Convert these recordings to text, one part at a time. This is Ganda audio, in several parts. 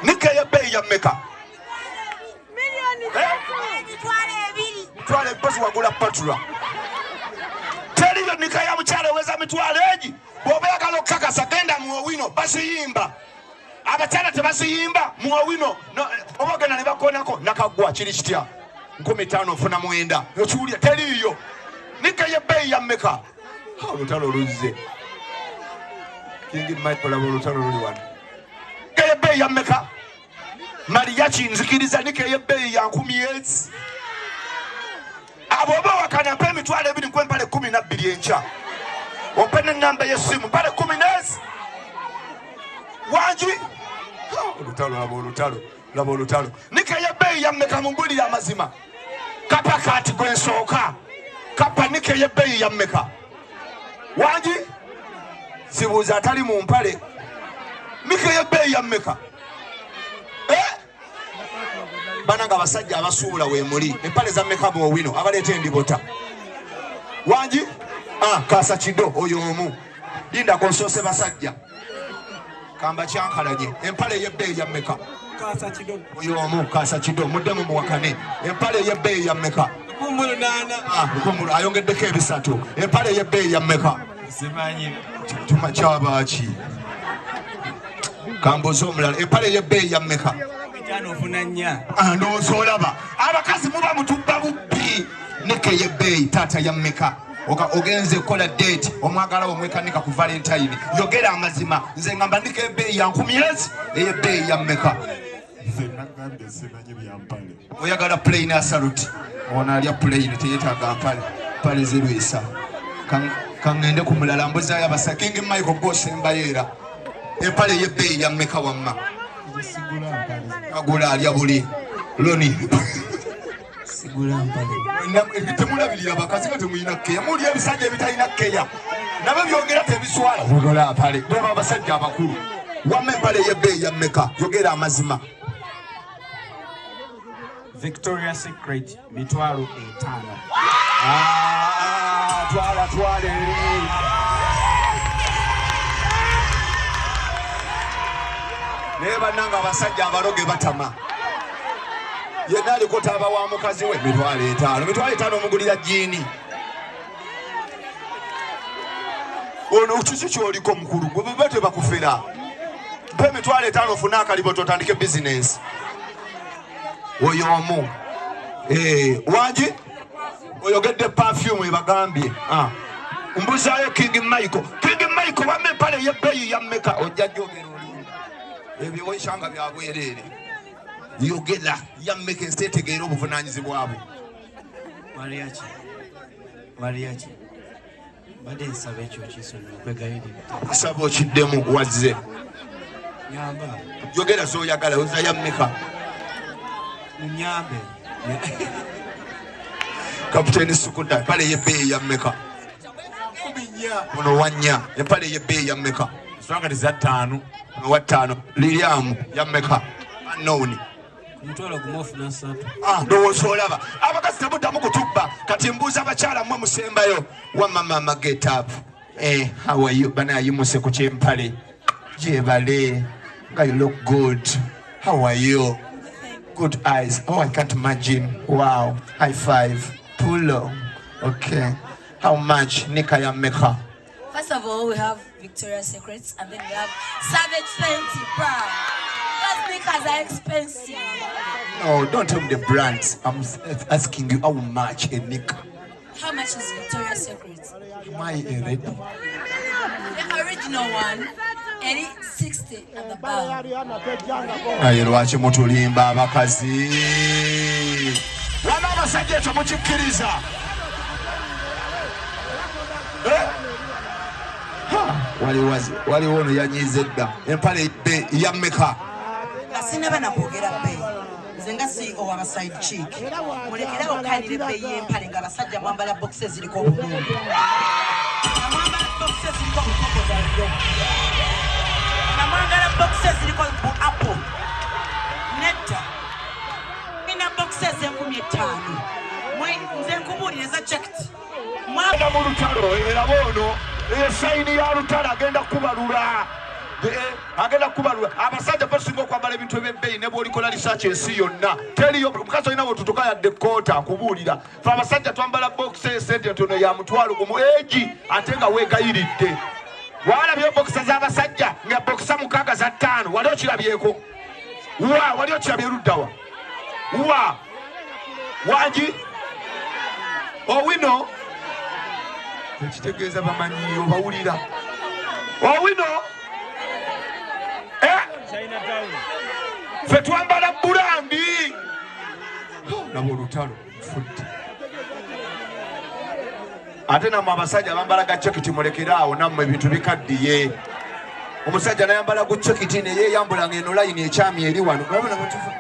Nika ey'ebbeeyi ya mmeka? Mitwalo empozi wagula patura. Teriyo nika ya mukyala eweza mitwalo egi. Bw'oba oyagala okukakasa genda mu Owino baziyimba. Abakyala tebaziyimba mu Owino. Oba ogenda ne bakoonako nakaggwa kiri kitya? 50 ofuna 9. Okiwulira teriiyo. Nika ey'ebbeeyi ya mmeka? Olutalo luzze. King Michael laba olutalo luli wano. Nika ey'ebbeeyi ya mmeka? Mariachi nzikiriza nika ey'ebbeeyi ya nkumi ezi. Abo oba wakana mpa 20,000 nkuwe empale 12 enkya. Ompe n'ennamba y'essimu mpale 10 n'ezi. Wangi? Olutalo laba olutalo laba olutalo. Nika ey'ebbeeyi ya mmeka mumbulire amazima. Kapa kati gwe nsooka. Kapa nika ey'ebbeeyi ya mmeka? Wangi? Sibuuza atali mu mpale. Nika ey'ebbeeyi ya mmeka? Bananga abasajja abasuubula weemuli empale za mmeka bw'owino abaleeta endibota. Wangi? Kasa kido oyo omu. Linda konsoose basajja. Kamba kyankalanye empale ey'ebbeeyi ya mmeka? Kasa kido. Oyo omu kasa kido muddemu muwakane. Empale ey'ebbeeyi ya mmeka? 1800. 1800 ayongeddeko ebisatu. Empale ey'ebbeeyi ya mmeka? Simanyi. Tuma kyabaaki? Kambuuze omulala. Empale ey'ebbeeyi ya mmeka? 5 ofuna 4. Ndowooza olaba abakazi muba mutubba bubbi. Nika ey'ebbeeyi taata ya mmeka? Ogenze kukola date omwagala omwekanika ku Valentine. Yogera amazima. Nze ngamba nika ebbeeyi ya nkumi ezi, ey'ebbeeyi ya mmeka? Nze nagambye simanyi bya mpale. Oyagala plain assault. Ono alya plain teyetaaga mpale. Mpale zirwisa. Kangende ku mulala mbuzaayo abasa. King Michael gwosembayo era. Empale ey'ebbeeyi ya mmeka wamma? Sigula mpale. Agula alya buli. Loni. Sigula mpale. Temulabirira abakazi nga temulina keya. Muli ebisajja ebitalina keya. Nabyo byogera tebiswala. Sigula mpale. Baba abasajja abakulu. Wamma empale ey'ebbeeyi ya mmeka? Yogera amazima. Victoria Secret 5,000. Twala, twala eri. Naye bannange abasajja abaloge batama. Yenna aliko taaba wa mukazi we 5,000. 5,000 omugulira jjiini. Ono kiki ky'oliko mukulu? Gwe bwe tebakufera. Mpa 5,000 ofune akalibo totandike bizinensi. Oyo omu. Wangi? Oyogedde perfume ebagambye. Mbuzaayo King Michael. King Michael wamma empale ey'ebbeeyi ya mmeka? Ojja gyogera olinda. Ebyo weesanga bya bwereere. Yogera ya mmeka ensi etegeere obuvunaanyizibwa bwo. Mariachi. Mariachi. Mbadde nsaba ekyo kisonyiwe okwegayiridde. Nsaba okiddemu wazze. Nyamba. Yogera z'oyagala, oza ya mmeka? Munyambe. Kapiteeni Sukuda, empale ey'ebbeeyi ya mmeka? Ono wa nnya. Empale ey'ebbeeyi ya mmeka? Nsonga kati za ttaano. Ono wa ttaano. Liriamu ya mmeka? Unknown. 30,000 ofuna 3. Ndowooza olaba. Abakazi temuddamu kutubba. Kati mbuuza abakyala mmwe musembayo. Wamma maama get up. How are you? Bana ayimuse ku ky'empale. Gyebale. Nga you look good. How are you? Good eyes. Oh, I can't imagine. Wow. High five. Pulo. Okay. How much? Nika ya mmeka? First of all, we have Victoria's Secrets, and then we have Savage Fenty brand. Those sneakers are expensive. No, don't tell me the brands. I'm asking you how much a knicker. How much is Victoria's Secret? Am I a lady? The original one, any 60 and above. Naye lwaki mutulimba abakazi? Wano abasajja ekyo mukikkiriza? Waliwo ono yanyiize dda. Empale ya mmeka? Nga sinnaba na kwogera bbeeyi. Nze nga CEO wa side chick. Mulekere awo okukaanira ebbeeyi y'empale ng'abasajja mwambala boxes eziriko obubumbe. Nga mwambala boxes eziriko obukokobaliro. Nga mwambala boxes eziriko bu apple. Nedda. Nina boxes 5,000. Nze nkubuulira eza checked. Mwagenda mu lutalo, era ono esayini ya lutalo agenda kubalula. Agenda kukubalula. Abasajja basinga okwambala ebintu ebyebbeeyi, ne bw'olikola research ensi yonna teriyo mukazi olina bwetutuka yadde koota. Nkubuulira, fe abasajja twambala bokisa esente ntono ya 100,000 egi, ate nga weegayiridde. Waalabye bokisa z'abasajja nga bokisa 6 za 5? Wali okirabyeko wa? Wali okirabye luddawa wa? Wangi Owino, ekitegeeza bamanyi obawulira Owino. Eh? Ffe twambala brand. Nabo olutalo nfudde. Ate nammwe abasajja bambala ga cekiti, mulekeraawo nammwe, ebintu bikaddiye. Omusajja nayambala gu cekiti neyeyambula nga eno layini ekyami eri wano. Olabona bwetufa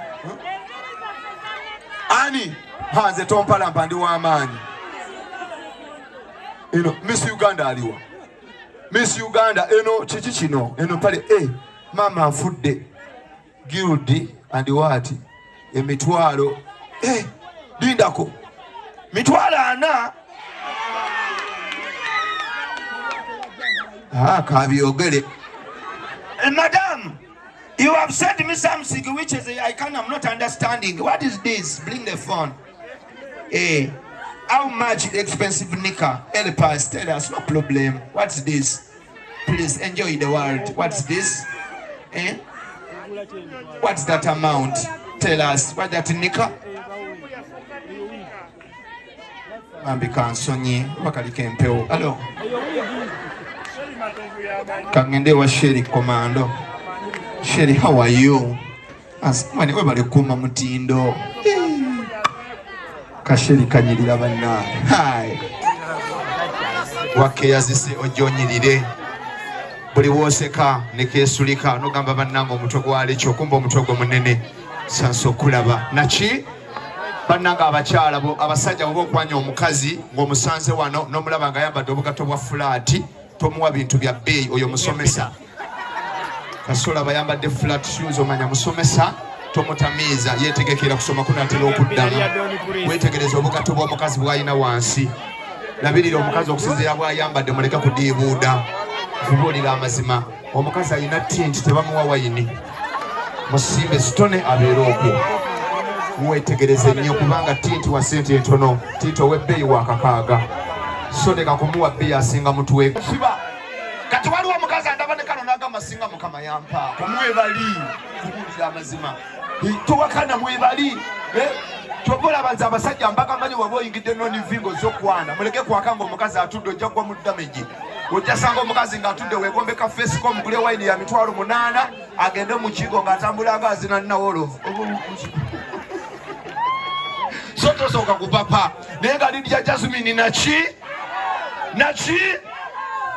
ani? Ha, nze tompalampa, ndi w'amaanyi. Eno Miss Uganda aliwa? Miss Uganda, eno kiki kino? Eno pale e maama nfudde. Guild and what? Emitwalo lindako, 400,000. Ah, kabyogere. Madam, you have sent me something which is I'm not understanding. What is this? Bring the phone. How much expensive knicker? Help us, tell us, no problem. What's this? Please enjoy the world. What's this? Eh? What's that amount? Tell us. What that knicker? Bambi kansonyi oba kaliko empewo. Alo, kangende wa Sheri Komando. Sheri, how are you? Mane webale kuuma mutindo. Kasheri kanyirira bannange. Hi. Wakeyazise ojja onyirire. Buli wooseka nekeesulika nogamba bannange omutwe gwalekyo, kumba omutwe gwe munene. Sansa okulaba naki bannange abakyala abasajja bwoba okwanya omukazi ng'omusanze wano n'omulaba ng'ayambadde obugatto bwa flat, tomuwa bintu bya bbeeyi. Oyo musomesa. Kasola bayambadde flat shoes, omanya musomesa, tomutamiiza, yeetegekera kusoma kunaatera okuddamu. Weetegereza obugatto bw'omukazi bw'alina wansi. Labirira omukazi okusinziira bw'ayambadde, muleke kudiibuuda. Kubuulira amazima, omukazi alina tint tebamuwa wayini, musimbe sitone abeere okwo. Weetegereze nnyo kubanga tint wa sente entono, tint ow'ebbeeyi wa 6,000, so leka kumuwa bbeeyi asinga mutwe. Siba kati waliwo omukazi andaba ne kano n'agamba singa Mukama yampaako. Mwebali kubuulira amazima, towakana, mwebali. Eh, kyova olaba nze abasajja mbagamba nyo, waba oyingidde nonivingo zokwana, muleke kwaka nga omukazi atudde, ojja kugwa mu damage. Ojja sanga omukazi ng'atudde, wegombeka face ko, omugule wayini ya 800,000, agende mu kigo ng'atambula nga azina nawolo. So tosooka kupapa naye nga Lydia Jasmine naki naki.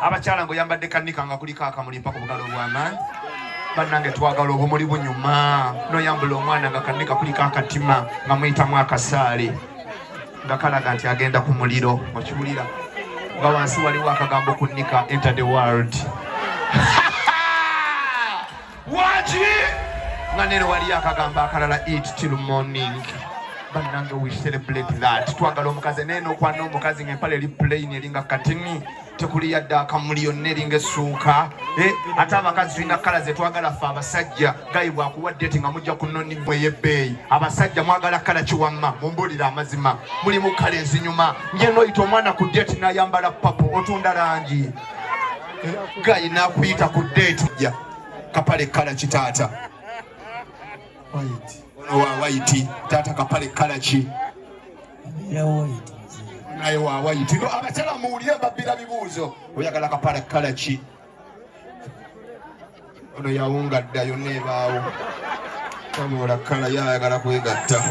Abakyala ng'oyambadde kanika nga kuliko akamuli mpaka obugalo obw'amaanyi, bannange twagala obumuli bunyuma. Noyambula omwana nga kanika kuliko akatima nga muyitamu akasaale nga kalaga nti agenda ku muliro, okiwulira nga wansi waliwo akagambo ku nika, "Enter the world." Waki nga nero waliyo akagambo akalala, "Eat till morning." Bannange, we celebrate that. Twagala omukazi naye nokwana omukazi ngaempale eri plain, eringa katini, tekuli yadde akamuli yonna, eringa essuuka. Eh, ate abakazi tulina kala zetwagala ffe abasajja. Guy bwakuwa date nga mujja ku noni mwe ey'ebbeeyi, abasajja mwagala kala kiwamma? Mumbuulire amazima, mulimu kala ezinyuma. Nje noyita omwana ku date n'ayambala purple, otunda langi. Eh, guy n'akuyita ku date ja kapale kala kitaata? White. Ono wa white. Taata, kapale kala ki? Era white nze. Naye wa white. No, abakyala muwulire, babbira bibuuzo. Oyagala kapale kala ki? Ono yawunga dda, yonna ebaawo taboola kala yayagala kwegatta.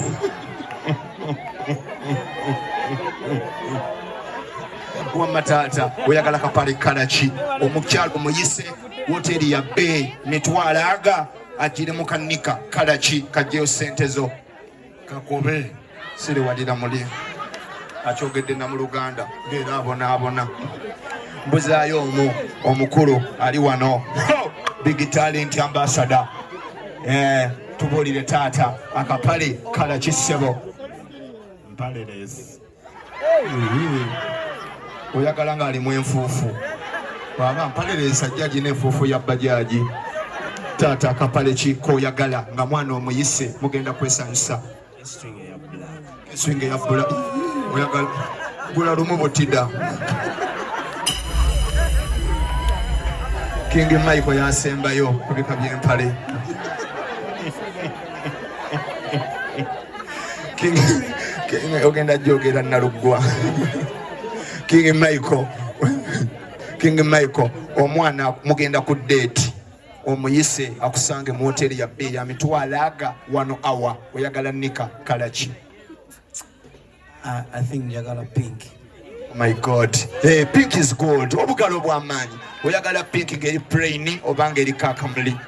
Wamma taata, oyagala kapale kala ki? Omukyalo omuyise woteri ya bbeeyi mitwalo aga, agire mu kanika kala ki? Kajjeyo sente zo. Kakobe. Siriwalira muli akyogedde na mu Luganda ngaera abonaabona. Mbuzaayo omu omukulu ali wano. Ho! Big talent ambassador. Eh, tubuulire taata, akapale kala ki ssebo? Mpaleless. Oyagala ng'alimu enfuufu? Bwaba mpaleless ajja agina enfuufu ya bajaji. Taata, akapale ki koyagala nga mwana omuyise mugenda kwesanyusa? String eya black. Swing eya bbula oyagala gula lumu butida. King Michael yasembayo ku bika by'empale. King, King, ogenda jogera naluggwa. King Michael, King Michael, omwana mugenda ku date, omuyise akusange mu hoteri ya bbeeyi ya mitwalo aga wano awa, oyagala nika kalaki? I think njagala pink. Oh my God. Hey, pink is gold. Obugalo bw'amaanyi. Oyagala pink ng'eri plain oba ng'eriko akamuli?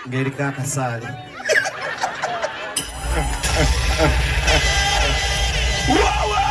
Ng'eriko akasaale. Wawa!